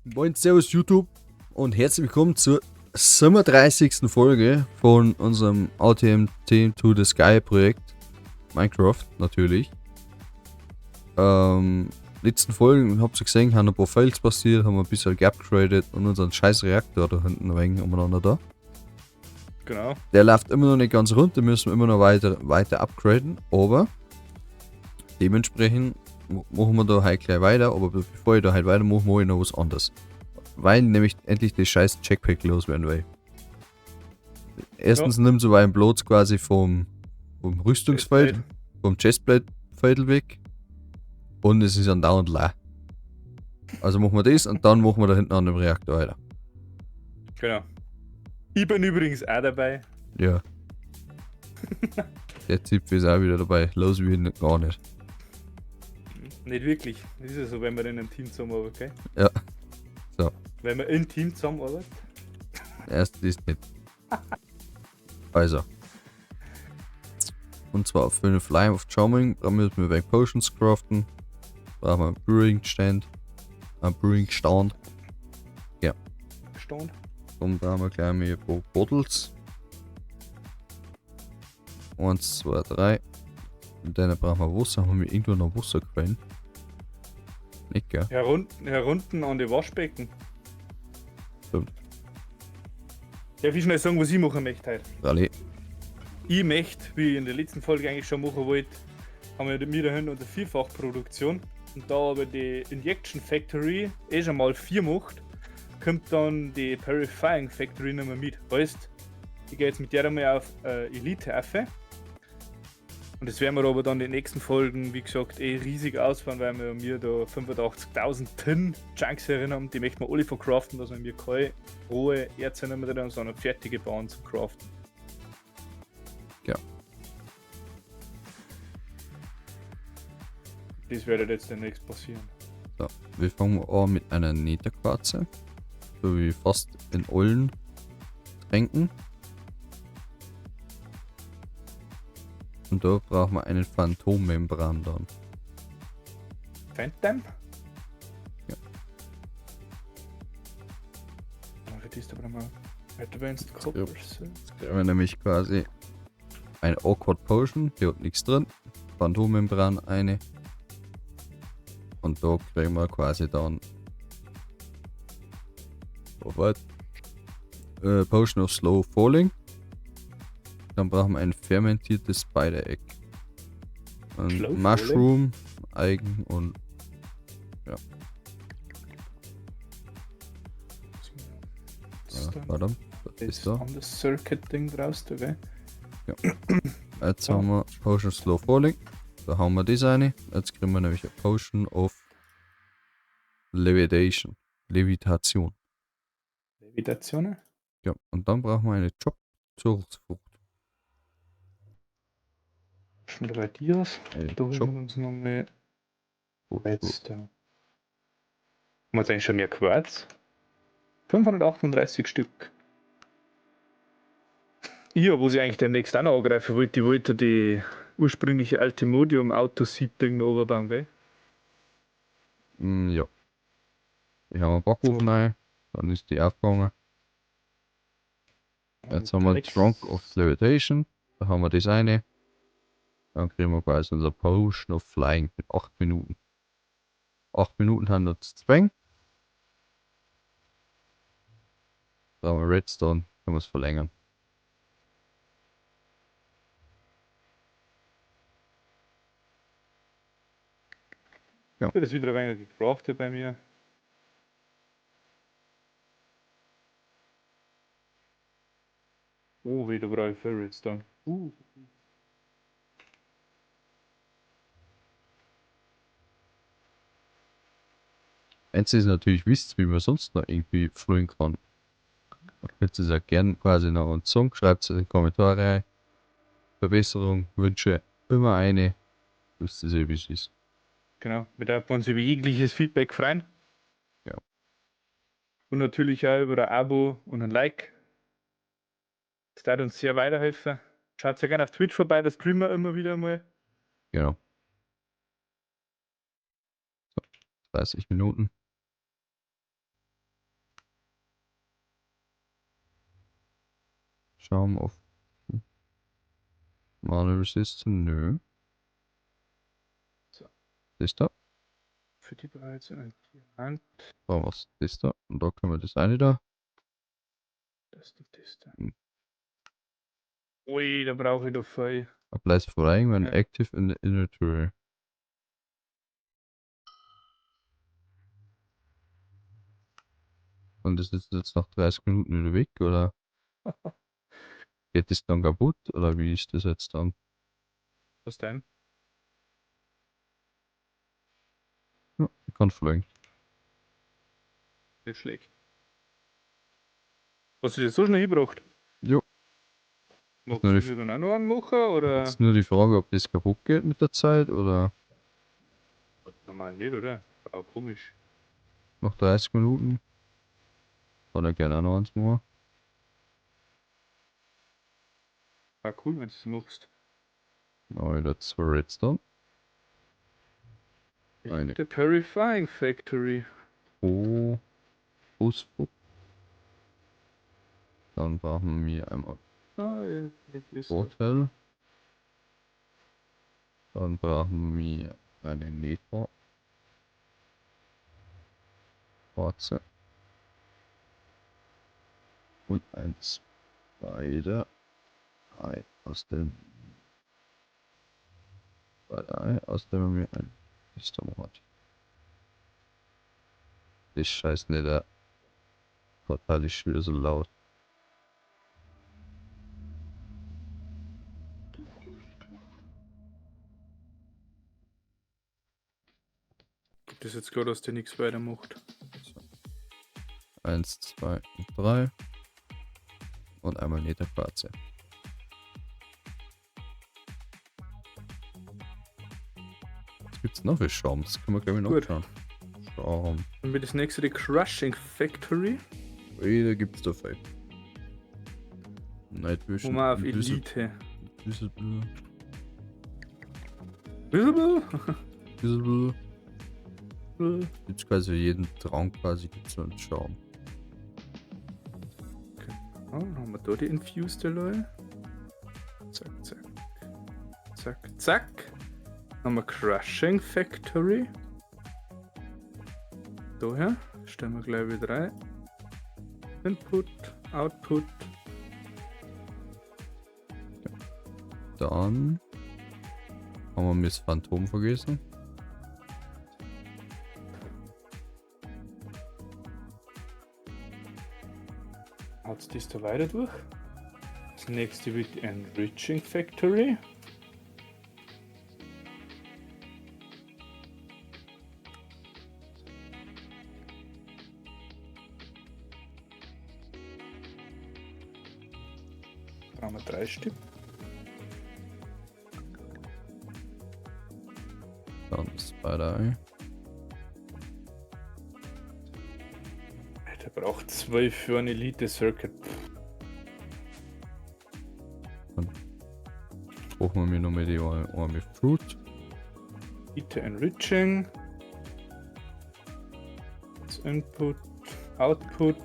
Moin, Servus YouTube und herzlich willkommen zur 37. Folge von unserem ATMT to the Sky Projekt. Minecraft natürlich. Letzten Folgen, habt ihr gesehen, haben ein paar Fails passiert, haben wir ein bisschen geupgradet und unseren scheiß Reaktor da hinten ein wenig umeinander da. Genau. Der läuft immer noch nicht ganz rund, den müssen wir immer noch weiter upgraden, aber dementsprechend machen wir da heute gleich weiter, aber bevor ich da heute weitermache, mache ich noch was anderes. Weil nämlich endlich das scheiß Jetpack loswerden will. Erstens nimmt so einen Platz quasi vom Rüstungsfeld, Chestplate. Vom Chestplate-Feld weg und es ist andauernd leer. Also machen wir das und dann machen wir da hinten an dem Reaktor weiter. Genau. Ich bin übrigens auch dabei. Ja. Der Typ ist auch wieder dabei. Los wie ihn gar nicht. Nicht wirklich. Das ist ja so, wenn man in einem Team zusammenarbeitet, okay? Ja. So. Wenn man in Team zusammenarbeitet. Erst ist nicht. Also. Und zwar für eine Flame of Charming, da müssen wir weg Potions craften. Brauchen wir einen Brewing Stand. Ein Brewing Stand. Ja. Stand. Dann brauchen wir gleich mal ein paar Bottles. 1, 2, 3. Und dann brauchen wir Wasser. Haben wir irgendwo noch Wasserquellen? Nicht, gell? Herunten an die Waschbecken. Stimmt. Darf ich schnell sagen, was ich machen möchte heute? Rallye. Ich möchte, wie ich in der letzten Folge eigentlich schon machen wollte, haben wir da hinten unsere Vierfachproduktion. Und da aber die Injection Factory eh schon mal 4 macht, kommt dann die Purifying Factory nicht mehr mit. Heißt, ich gehe jetzt mit der einmal auf Elite Affe. Und das werden wir aber dann in den nächsten Folgen, wie gesagt, eh riesig ausbauen, weil wir mir da 85.000 Tin Chunks erinnern. Die möchten wir alle verkraften, dass wir mir keine rohe Erze nicht mehr drin haben, sondern fertige Bahnen zum Craften. Ja. Das wird jetzt demnächst passieren. So, wir fangen an mit einer Netherquarze. So wie fast in allen Tränken. Und da brauchen wir einen Phantommembran dann. Phantom? Ja. Für das da brauchen wir Advanced Copper. Ja. Jetzt kriegen wir nämlich quasi eine Awkward Potion, die hat nichts drin. Phantommembran eine. Und da kriegen wir quasi dann oh, warte. Potion of Slow Falling. Dann brauchen wir ein fermentiertes Spider Egg. Ein Slow Mushroom, Eigen und ja. Ja, Ja, warte, was ist da? An das Circuit-Ding draus, okay? Ja. Jetzt haben wir Potion of Slow Falling. Da haben wir das eine. Jetzt kriegen wir nämlich eine Potion of Levitation. Levitation. Levitation? Ja, und dann brauchen wir eine Job-Zuchtfrucht. Schon wieder bei dir aus. Eine Da holen Job- wir uns noch mal Frucht. Redstone. Haben wir jetzt eigentlich schon mehr Quarz? 538 Stück. Ja, wo sie eigentlich demnächst auch noch angreifen wollte, ich wollte die ursprüngliche Allthemodium Auto-Seed-Ding noch überbauen, gell? Ja. Ich habe einen Backofen rein, dann ist die aufgegangen. Jetzt haben wir Drecks. Trunk of Levitation, da haben wir das eine. Dann kriegen wir quasi unser Potion of Flying mit 8 Minuten. 8 Minuten haben wir zu zwingen. Da haben wir Redstone, können wir es verlängern. Ja. Das ist wieder ein wenig gecraftet bei mir. Oh, wieder brauche ich viel Redstone. Wenn ihr es natürlich wisst, wie man sonst noch irgendwie füllen kann, dann könnt ihr es auch gern quasi noch uns sagen. Schreibt es in die Kommentare rein. Verbesserung, Wünsche, immer eine. Wisst ihr, wie es ist. Genau, wir dürfen uns über jegliches Feedback freuen. Ja. Und natürlich auch über ein Abo und ein Like. Das würde uns sehr weiterhelfen. Schaut sehr gerne auf Twitch vorbei, da streamen wir immer wieder mal. Genau. So, 30 Minuten. Schaum auf. Mana Resistance, nö. So. Das da. Für die bereits ein Diamant. Da was das da. Und da können wir das eine da. Das und das da. Ui, da brauche ich doch viel. Applies flying when Ja. active in the inventory. Und das ist jetzt nach 30 Minuten wieder weg, oder? Geht das dann kaputt, oder wie ist das jetzt dann? Was denn? Ja, ich kann fliegen. Nicht schlecht. Hast du das so schnell hingebracht? Jo. Magst Nur du die- mir dann auch noch einen machen, oder? Ist nur die Frage, ob das kaputt geht mit der Zeit, oder Normal nicht, oder? War komisch. nach 30 Minuten. Kann er gerne auch noch eins machen. War cool, wenn du es machst. Noch wieder zwei Redstone. Eine. The Purifying Factory. Oh. Auspuff. Dann brauchen wir einmal Ah, ja, das ist Vorteil. Dann brauchen wir eine Nether. Warze. Und ein Spider. Ei aus dem. Spider-Ei, aus dem wir ein Histomat. Das scheiß Nether. Portal ist schon wieder so laut. Gibt es jetzt klar, dass der nichts weitermacht. 1, 2, 3. Und einmal Netherquarze. Was gibt's noch für Schaum? Das können wir glaube ich noch Gut. schauen. Schaum. Dann wird das nächste die Crushing Factory. Ui, da gibt's da viel. Night Wo Vision. wir auf Elite. Visible. Visible? Visible. Gibt's quasi für jeden Traum quasi gibt's so einen Schaum. Oh, dann haben wir da die Infused Alloy. Zack, zack. Zack, zack. Dann haben wir Crushing Factory. Daher stellen wir gleich wieder rein. Input, Output. Dann haben wir das Phantom vergessen. Haut's das da weiter durch? Das nächste wird die Enriching Factory. Brauchen wir 3 Stück. Dann Spider-Eye. Der braucht 12 für ein Elite Circuit. Dann brauchen wir noch mal die Army Fruit. Elite Enriching. Das Input, Output.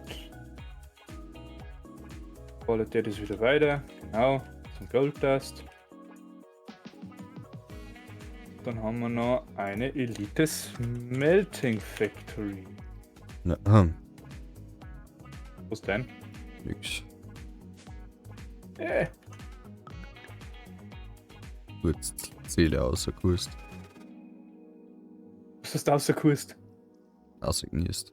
Ballert der das wieder weiter. Genau, zum Gold Dust. Dann haben wir noch eine Elite Smelting Factory. Na, Was denn? Nix. Gut, Seele außer Kust. Was hast du außer Kust? Außer genießt.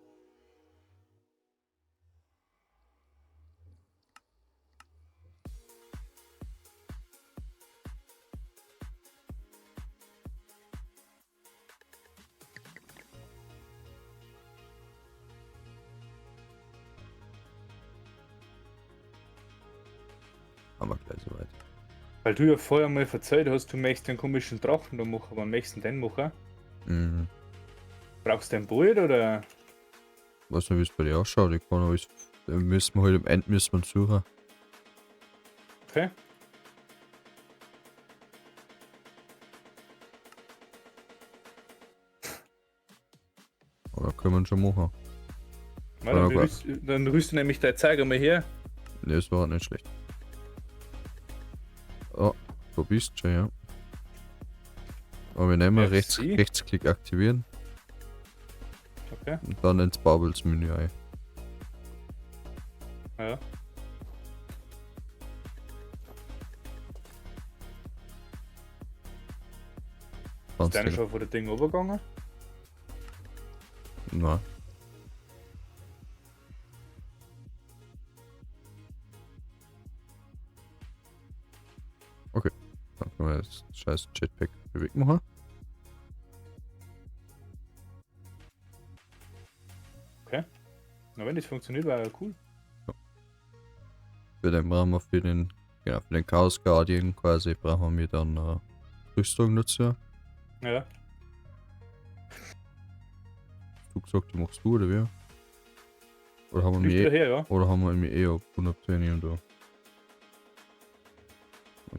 Aber gleich soweit. Weil du ja vorher mal verzeiht hast, du möchtest den komischen Drachen da machen, aber möchtest du den machen? Mhm. Brauchst du den Boot oder? Weiß nicht, wie es bei dir ausschaut. Ich kann alles. Müssen wir halt am Ende müssen wir suchen. Okay. Oder können wir schon machen. Mal, dann, Ja, rüst, dann rührst du nämlich dein Zeiger mal her. Ne, das war nicht schlecht. Wo bist du schon, ja. Aber wir nehmen FC? Rechtsklick aktivieren Okay. und dann ins Bubbles-Menü ein. Ja. Ist Kannst deine du. schon vor der Ding übergegangen? Nein. Okay, dann können wir das scheiß Jetpack wegmachen. Na, wenn das funktioniert, war ja cool. Für den brauchen wir für den, genau, für den Chaos Guardian quasi brauchen wir dann Rüstung dazu. Ja. Hast du gesagt, die machst du oder wie? Oder haben wir Fliegt mir wieder her, ja. oder haben wir mir eh auf 110 da?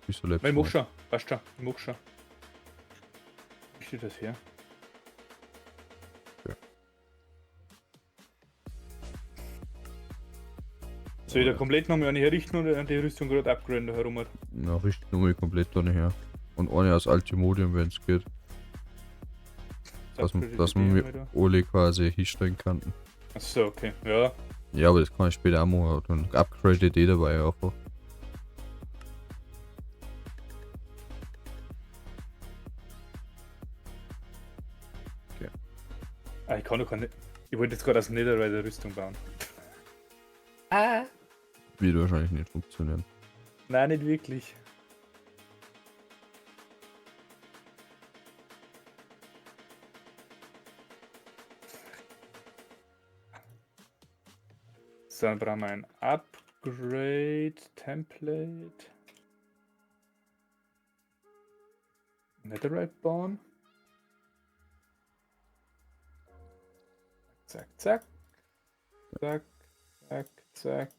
Bist du Nein, ich mach schon. Passt schon. Ich mach schon. Wie steht das her? Ja. Soll ich da komplett nochmal eine herrichten oder die Rüstung gerade upgraden da herum? Ja, richtig nochmal komplett da her. Und eine aus Altimodium, wenn es geht. Dass man mir. mir alle quasi hinstellen kann. Achso, okay. Ja. Ja, aber das kann ich später auch machen. Dann upgradet eh dabei einfach. Ah, ich kann doch keine. Ich wollte jetzt gerade aus Netherite Rüstung bauen. Ah. Wird wahrscheinlich nicht funktionieren. Nein, nicht wirklich. So, dann brauchen wir ein Upgrade Template. Netherite bauen. Zack, zack. Zack, zack, zack.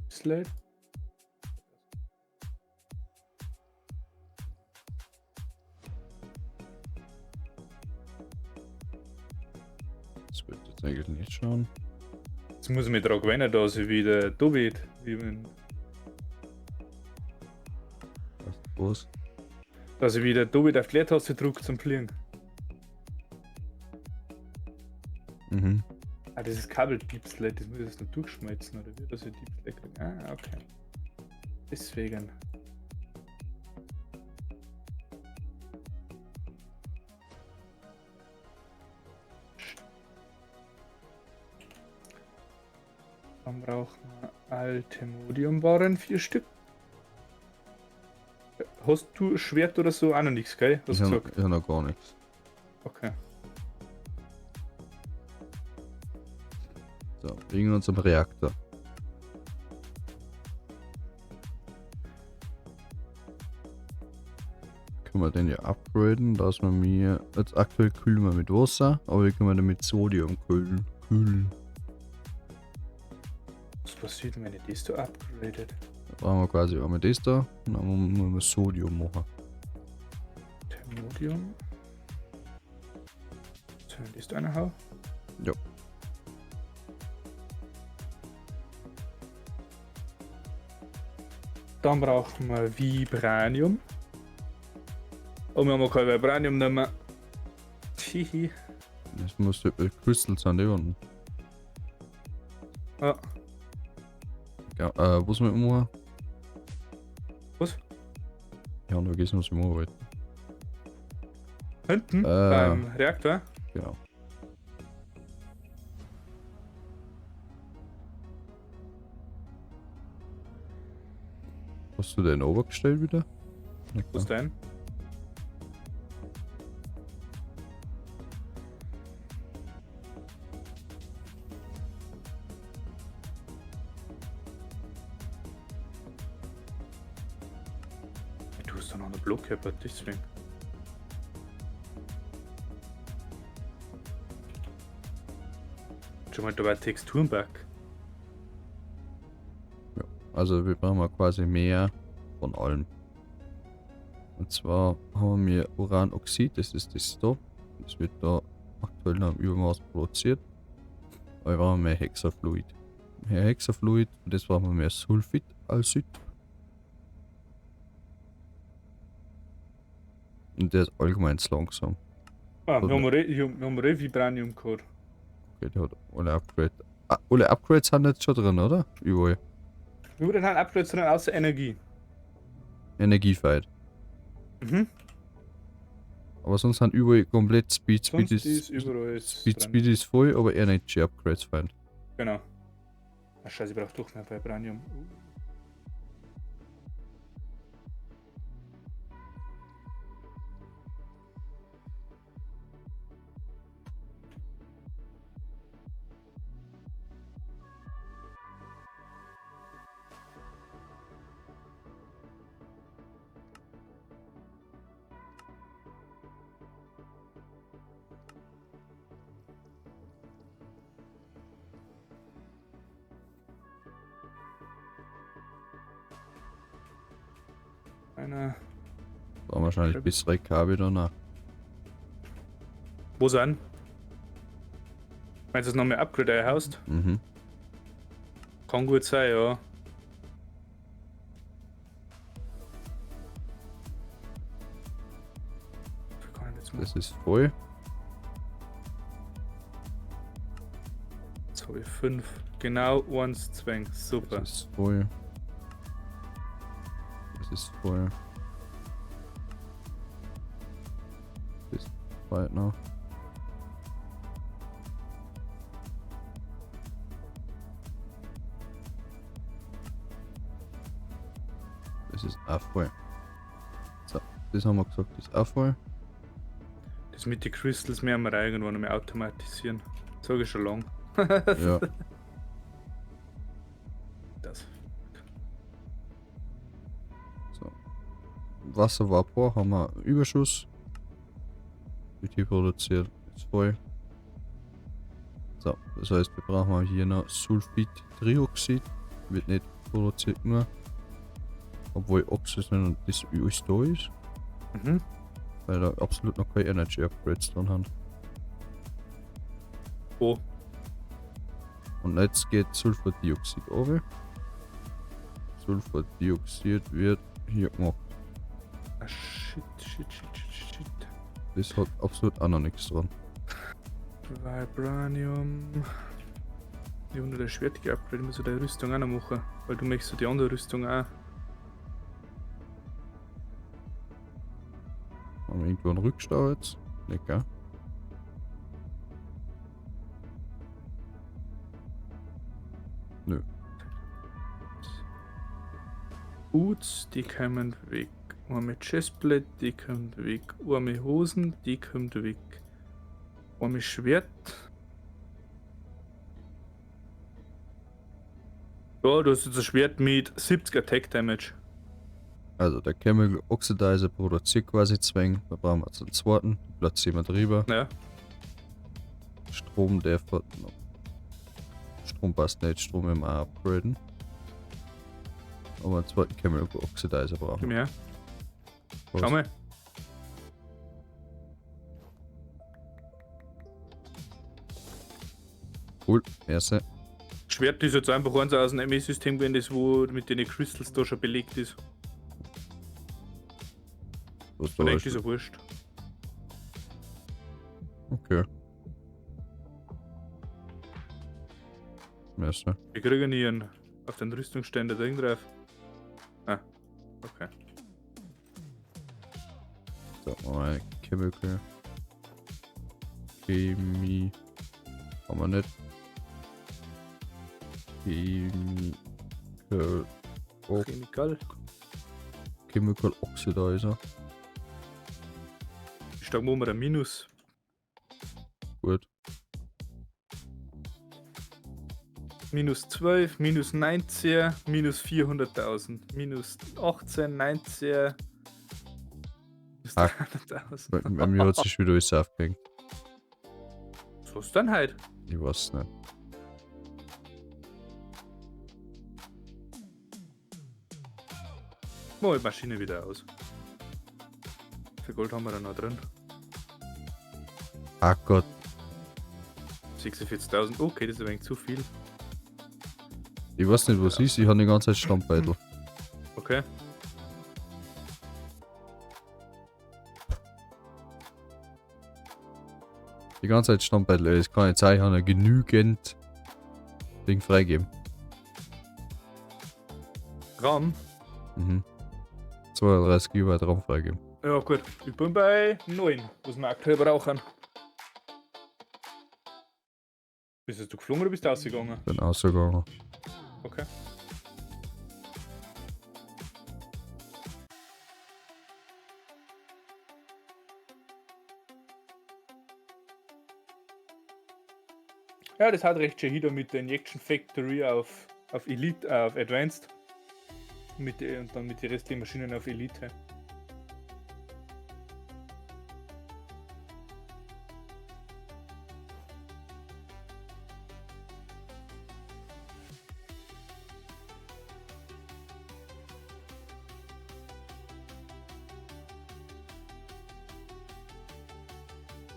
Slate. Das wird jetzt eigentlich nicht schauen. Jetzt muss ich mich daran gewöhnen, dass ich wieder da bin. Wie wenn, Was? dass ich wieder da wieder auf die Leertaste drücke zum Fliegen. Mhm. Ah, das ist Kabel Deep Slate, das muss ich jetzt noch durchschmelzen, oder wie? Dass ich Deep Slate kriege. Ah, okay. Deswegen. Dann brauchen wir Altemodium-Barren, 4 Stück. Hast du Schwert oder so auch noch nichts, gell? Hast Ich du habe gesagt? hab noch gar nichts. Okay. So, wegen unserem Reaktor. Können wir den ja upgraden, dass wir mir. Jetzt aktuell kühlen wir mit Wasser, aber wir können damit Sodium kühlen. Was passiert, wenn ich das da upgradet? Da brauchen wir quasi einmal das da und dann müssen wir Sodium machen. Thermodium. Soll ich das da reinhauen? Ja. Dann brauchen wir Vibranium. Und wir haben kein Vibranium nicht mehr. Hihi. Das muss Crystal sein, die unten. Ja. Ja, was wir machen? Was? Ich habe vergessen, was wir machen wollten. Hinten beim Reaktor. Genau. Hast du den obergestellt wieder? Na Wo ist klar. dein? Du hast doch noch eine Blockkörper, deswegen. Schon mal dabei Texturenbug. Ja, also wir brauchen mal quasi mehr von allem. Und zwar haben wir Uranoxid, das ist das da. Das wird da aktuell noch im Übermaß produziert. Aber wir brauchen mehr Hexafluid. Mehr Hexafluid, und das brauchen wir mehr Sulfid als Süd. Und der ist allgemein zu langsam. Ah, wir haben eh Vibranium gehabt. Okay, der hat alle Upgrades. Ah, alle Upgrades sind jetzt schon drin, oder? Überall. Überall haben Upgrades drin, außer Energie. Energiefight. Mhm. Aber sonst sind überall komplett Speed, Speed Sonst ist überall Speed, Speed ist voll, aber Energy Upgrades fehlen. Genau. Ach scheiße, ich brauch doch mehr Vibranium. Einer. War wahrscheinlich bessere Kabel danach. Wo sind? Meinst du das noch mehr Upgrade einhaust? Mhm. Kann gut sein, ja. Das ist voll. Jetzt habe ich 5. Genau 1, 2. Super. Das ist voll. Das ist voll. Das ist bald noch. Das ist auch voll. So, das haben wir gesagt, das ist auch voll. Das mit den Crystals mehr wir irgendwann noch mehr automatisieren. Das sage ich schon lang. Ja. Das. So. Wasservapor haben wir Überschuss. Wird hier produziert. Ist voll. So, das heißt, wir brauchen hier noch Sulfidtrioxid. Wird nicht produziert nur. Obwohl Oxygen und das alles da ist. Mhm. Weil da absolut noch keine Energy Upgrades drin haben. Wo? Und jetzt geht Sulfurdioxid over. Sulfurdioxid wird hier gemacht. Ah, shit, shit, shit, shit, shit. Das hat absolut auch noch nichts dran. Vibranium. Ich habe nur das Schwert geupgradet, muss ich die Rüstung auch noch machen. Weil du möchtest die andere Rüstung auch. Haben wir irgendwo einen Rückstau jetzt? Nicht, gell? Nö. Boots, die kommen weg. Arme Chestplate, die kommt weg. Arme Hosen, die kommt weg. Arme Schwert. Ja, du hast jetzt ein Schwert mit 70 Attack Damage. Also der Chemical Oxidizer produziert quasi Zwang. Da brauchen wir jetzt einen zweiten. Platzieren wir drüber. Ja. Strom, der fährt noch. Strom passt nicht, Strom werden wir auch upgraden. Aber einen zweiten Chemical Oxidizer brauchen wir. Komm her. Schau mal. Cool, erste. Schwert ist jetzt einfach eins aus dem ME-System gewesen, das wo mit den Crystals da schon belegt ist. Was da Und eigentlich ist. ist ja wurscht. Okay. Erste. Wir kriegen hier einen auf den Rüstungsständer Ding drauf. Ah, okay. So, mal Chemical. Chemie. Haben wir nicht. Chemical. Chemical. Chemical Oxidizer. Ich steig mal ein Minus. Gut. Minus 12, minus 19, minus 400.000, minus 18, 19, minus Ah. 300.000. Bei mir hat sich wieder alles aufgehängt. Was ist denn heute? Ich weiß nicht. Mach die Maschine wieder aus. Wie viel Gold haben wir da noch drin? Ah Gott. 46.000. Okay, das ist ein wenig zu viel. Ich weiß nicht, was ist. Ich habe die ganze Zeit Stammbeutel. Okay. Die ganze Zeit Stammbeutel. Es kann nicht sein, ich habe ja genügend Ding freigeben. RAM. Mhm. 32 GB RAM freigeben. Ja, gut. Ich bin bei 9, was wir aktuell brauchen. Bist du geflogen oder bist du ausgegangen? Bin ausgegangen. Okay. Ja, das hat recht schön wieder mit der Injection Factory auf Elite, auf Advanced. Und dann mit den restlichen Maschinen auf Elite.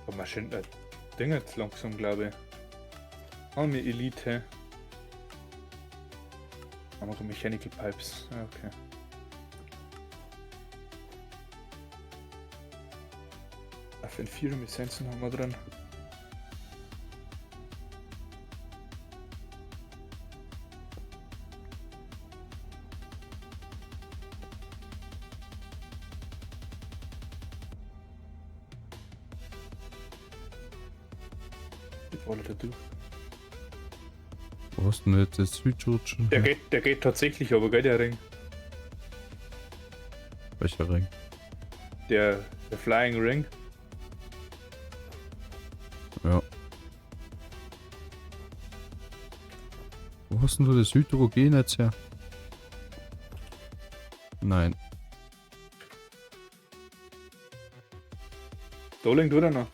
Aber Maschinen, Ding jetzt langsam, glaube ich. Haben wir Elite. Haben wir Mechanical Pipes. Ja, okay. FN4 Essenzen haben wir drin. Die Wolle da durch. Wo hast du denn jetzt das Switch-Rutschen? Der geht tatsächlich, aber gell, der Ring. Welcher Ring? Der Flying Ring. Ja. Wo hast denn du das Hydrogen jetzt her? Nein. Da liegt oder noch?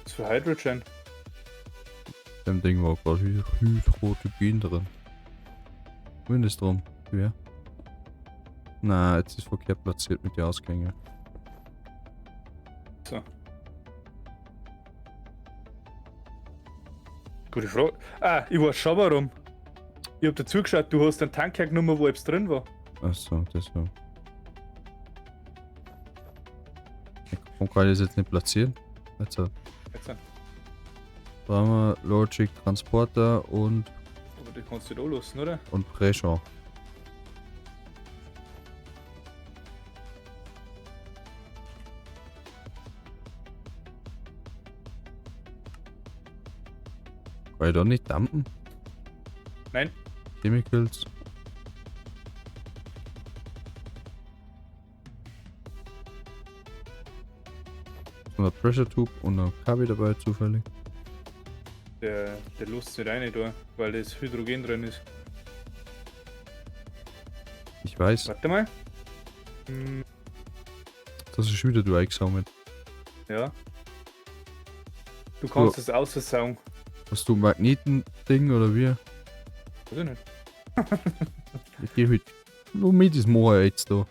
Was für Hydrogen? Dem Ding war gerade Hydrogen drin. Wohin ist drum? Wer? Na, jetzt ist verkehrt platziert mit den Ausgängen. So. Gute Frage. Ah, ich weiß schon warum. Ich hab da zugeschaut, du hast einen Tank hergenommen, wo etwas drin war. Achso, das war. Warum kann ich das jetzt nicht platzieren? Jetzt. Jetzt. Brauchen wir Logic Transporter und. Aber den kannst du da lassen, oder? Und Pressure. Kann ich da nicht dumpen? Nein. Chemicals. Und ein Pressure Tube und ein Kabel dabei zufällig. Der lässt nicht rein da, weil das Hydrogen drin ist. Ich weiß. Warte mal. Hm. Das ist wieder du eingesammelt. Ja. Du kannst das aussaugen. Hast du ein Magnetending oder wie? Weiß ich nicht. Ich geh halt nur mit das machen jetzt da.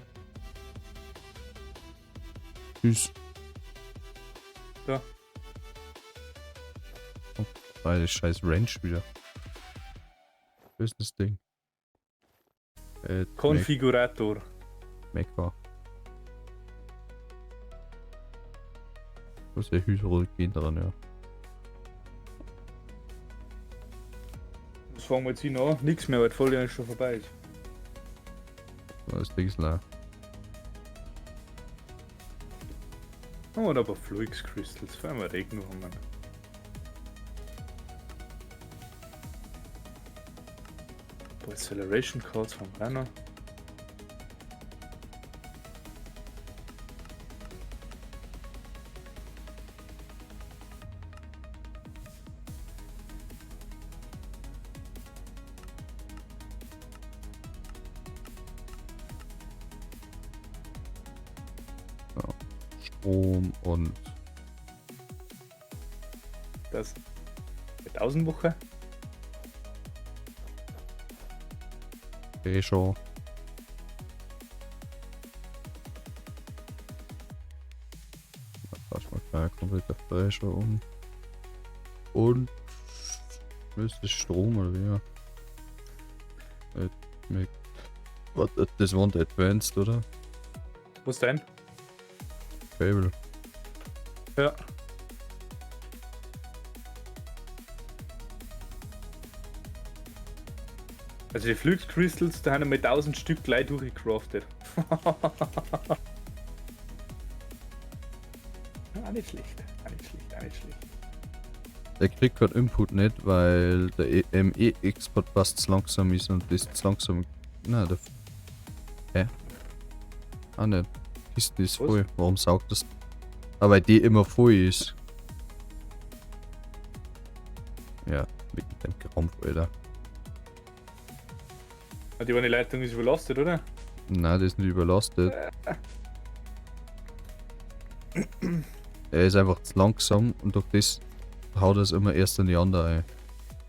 Tschüss. Da. Oh, das scheiß Wrench wieder. Was ist das Ding? Konfigurator. Mekka. Da ist ja Hydrogen dran, ja. Das fangen wir jetzt hin an. Nix mehr, weil die Folge eigentlich schon vorbei ist. Das Ding ist leer. Oh, und aber Fluix Crystals, vor allem Regen haben wir. Acceleration Cards haben wir auch noch. Strom und das 1000 Woche. Pressure. Komplett auf Pressure um. Und ist das Strom oder wie? Warte, das war der Advanced, oder? Was denn? Cable. Ja. Also die Fluid Crystals, da haben wir 1000 Stück gleich durchgecraftet. Auch nicht schlecht, auch nicht schlecht, auch nicht schlecht. Der kriegt keinen Input nicht, weil der ME-Export fast zu langsam ist und das zu langsam. Nein, der. Hä? Ah ne, Kiste ist Was? voll. Warum saugt das? Aber weil die immer voll ist. Ja, mit dem Krampf, Alter. Ah, die eine Leitung ist überlastet, oder? Nein, das ist nicht überlastet. Er ist einfach zu langsam und durch das haut er es immer erst in die andere ein.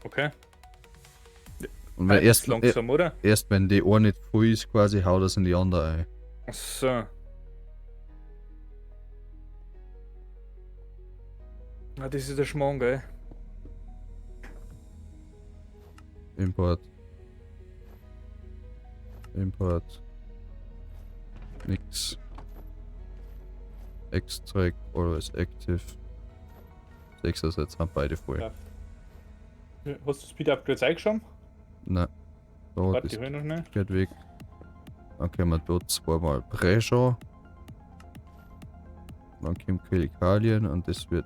Okay. Und wenn Ah, erst, ist langsam, oder? erst wenn die eine nicht voll ist, quasi haut er es in die andere ein. Ach so. Na, das ist der Schmarrn, gell? Import. Import. Nix. Extract, always active. 6 jetzt haben beide voll. Ja. Ja, hast du Speed Upgrades eingeschoben? Nein. Da, Warte, das ich hol noch schnell. geht weg. Dann können wir dort zweimal Pressure. Dann kommt Chemikalien und das wird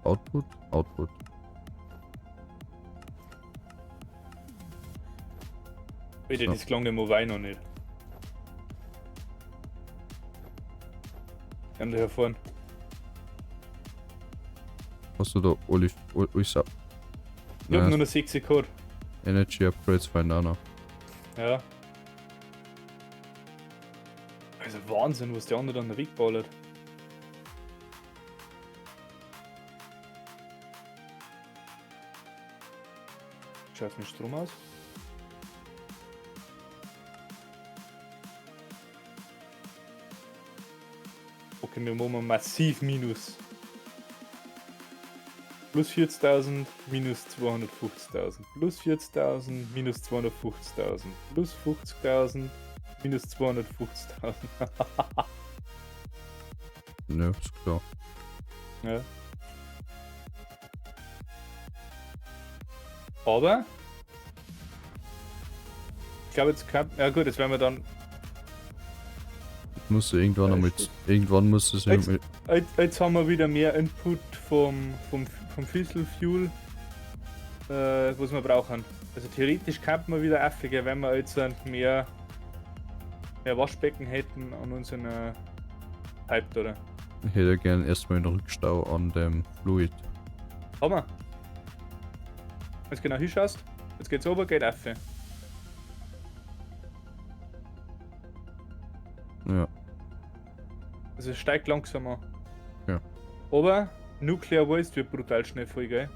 Output, Output. Bitte, So. das klang dem Mobile noch nicht. Wir haben da hier vorne. Hast du da Olif, Ulsa? Ich hab nur noch 6 gehabt. Energy Upgrades fallen auch noch. Ja. Also Wahnsinn, was der andere dann wegballert. Schaut den Strom aus. Okay, wir machen massiv Minus. Plus 40.000, minus 250.000. Plus 40.000, minus 250.000. Plus 50.000, minus 250.000. Ne, ist klar. Ja. Aber ich glaube jetzt kann, ja gut, jetzt werden wir dann Musst du irgendwann Ja, einmal, stimmt. irgendwann musst du es Jetzt- irgendwie, jetzt haben wir wieder mehr Input vom Fissile Fuel, was wir brauchen. Also theoretisch könnte man wieder aufgehen, wenn wir jetzt mehr Waschbecken hätten an unseren Pipe, oder? ich hätte gern erstmal einen Rückstau an dem Fluid. Haben wir. Wenn du genau hinschaust, jetzt geht's ober, geht auf. Ja. Also es steigt langsam an. Ja. Aber Nuclear Waste wird brutal schnell voll, gell?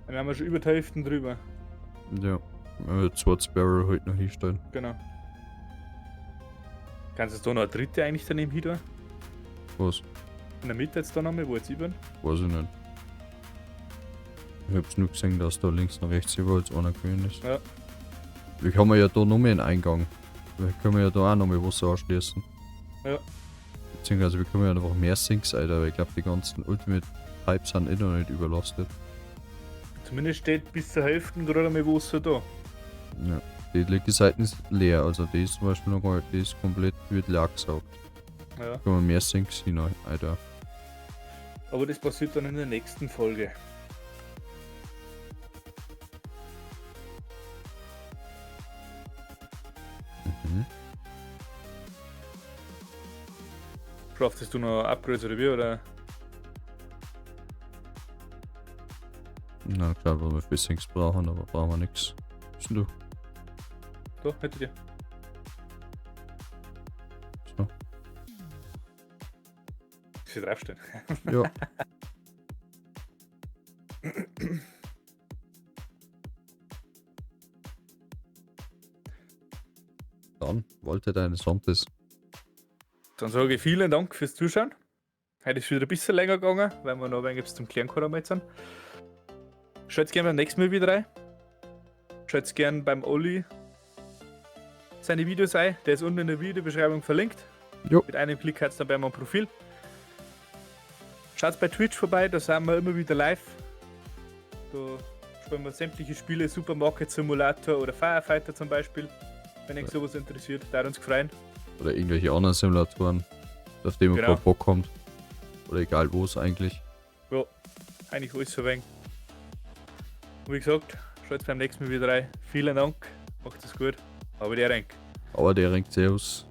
Dann haben wir schon über die Hälfte drüber. Ja. 20 Barrel halt noch hinstellen. Genau. Kannst du da noch eine dritte eigentlich daneben hin tun? Was? In der Mitte jetzt da nochmal, wo jetzt ich bin? Weiß ich nicht. Ich hab's nur gesehen, dass da links und rechts jeweils einer gewesen ist. Ja. Wir haben ja da noch mehr einen Eingang. Wir können ja da auch noch mehr Wasser anschließen. Ja. Beziehungsweise wir können ja einfach mehr Sinks, Alter, weil ich glaube die ganzen Ultimate Pipes sind eh noch nicht überlastet. Zumindest steht bis zur Hälfte gerade mehr Wasser da. Ja. Die linke Seite ist leer, also die ist zum Beispiel noch gar nicht, die ist komplett, wird leer gesaugt. Ja. Können wir mehr Sinks hinein, Alter. Aber das passiert dann in der nächsten Folge. Mhm. Craftest du noch Upgrades oder wie? Oder? Na klar, weil wir für Sinks brauchen, aber brauchen wir nichts. Bist denn du? Da, hätte dir. So. Ich will draufstehen. Ja. Dann wollte deine Sontes. Dann sage ich vielen Dank fürs Zuschauen. Heute ist es wieder ein bisschen länger gegangen, weil wir noch ein wenig zum Klären gekommen jetzt sind. Schaut gerne beim nächsten Mal wieder rein. Schaut gerne beim Olli seine Videos ein. Der ist unten in der Videobeschreibung verlinkt. Jo. Mit einem Klick hat es dann bei meinem Profil. Schaut bei Twitch vorbei, da sind wir immer wieder live. Da spielen wir sämtliche Spiele, Supermarket Simulator oder Firefighter zum Beispiel. Wenn euch sowas interessiert, da uns gefreut. Oder irgendwelche anderen Simulatoren, auf die man gerade Bock kommt. Oder egal wo es eigentlich. Ja, eigentlich alles so wenig. Und wie gesagt, schaut beim nächsten Mal wieder rein. Vielen Dank, macht es gut. Aber der Renk. Aber der Renk, Servus.